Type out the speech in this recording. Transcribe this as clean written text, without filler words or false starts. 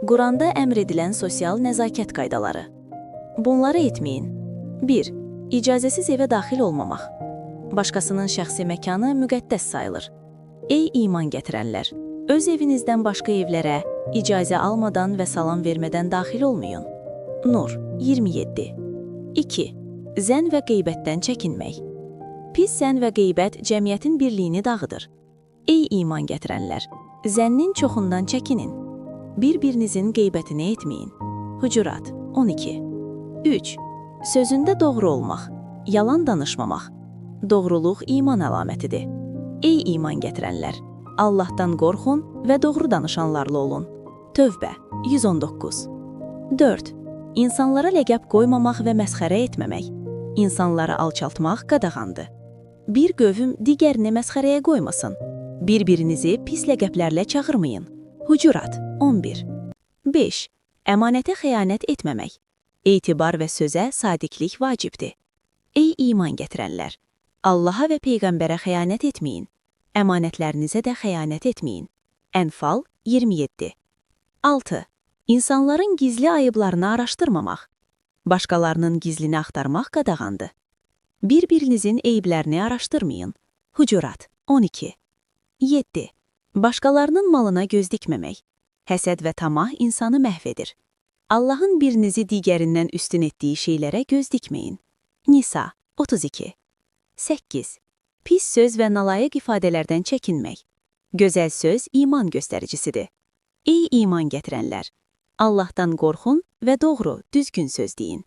Quranda əmr edilən sosial nəzakət qaydaları. Bunları etməyin. 1. İcazəsiz evə daxil olmamaq. Başqasının şəxsi məkanı müqəddəs sayılır. Ey iman gətirənlər, öz evinizdən başqa evlərə icazə almadan və salam vermədən daxil olmayın. Nur 27. 2. Zənn və qeybətdən çəkinmək. Pis zənn və qeybət cəmiyyətin birliyini dağıdır. Ey iman gətirənlər, zənnin çoxundan çəkinin. Bir-birinizin qeybətini etməyin. Hucurat 12. 3. Sözündə doğru olmaq, yalan danışmamaq. Doğruluq iman əlamətidir. Ey iman gətirənlər, Allahdan qorxun və doğru danışanlarla olun. Tövbə 119. 4. İnsanlara ləqəb qoymamaq və məsxərə etməmək. İnsanları alçaltmaq qadağandır. Bir qövm digərini məsxərəyə qoymasın. Bir-birinizi pis ləqəblərlə çağırmayın. Hucurat 11. 5. Əmanətə xəyanət etməmək. Etibar və sözə sadiqlik vacibdir. Ey iman gətirənlər! Allaha və peyğəmbərə xəyanət etməyin. Əmanətlərinizə də xəyanət etməyin. Ənfal 27. 6. İnsanların gizli ayıblarını araşdırmamaq. Başqalarının gizlini axtarmaq qadağandır. Bir-birinizin eyiblərini araşdırmayın. Hucurat 12. 7. Başqalarının malına göz dikməmək. Həsəd və tamah insanı məhv edir. Allahın birinizi digərindən üstün etdiyi şeylərə göz dikməyin. Nisa 32. 8. Pis söz və nalayiq ifadələrdən çəkinmək. Gözəl söz iman göstəricisidir. Ey iman gətirənlər! Allahdan qorxun və doğru, düzgün söz deyin.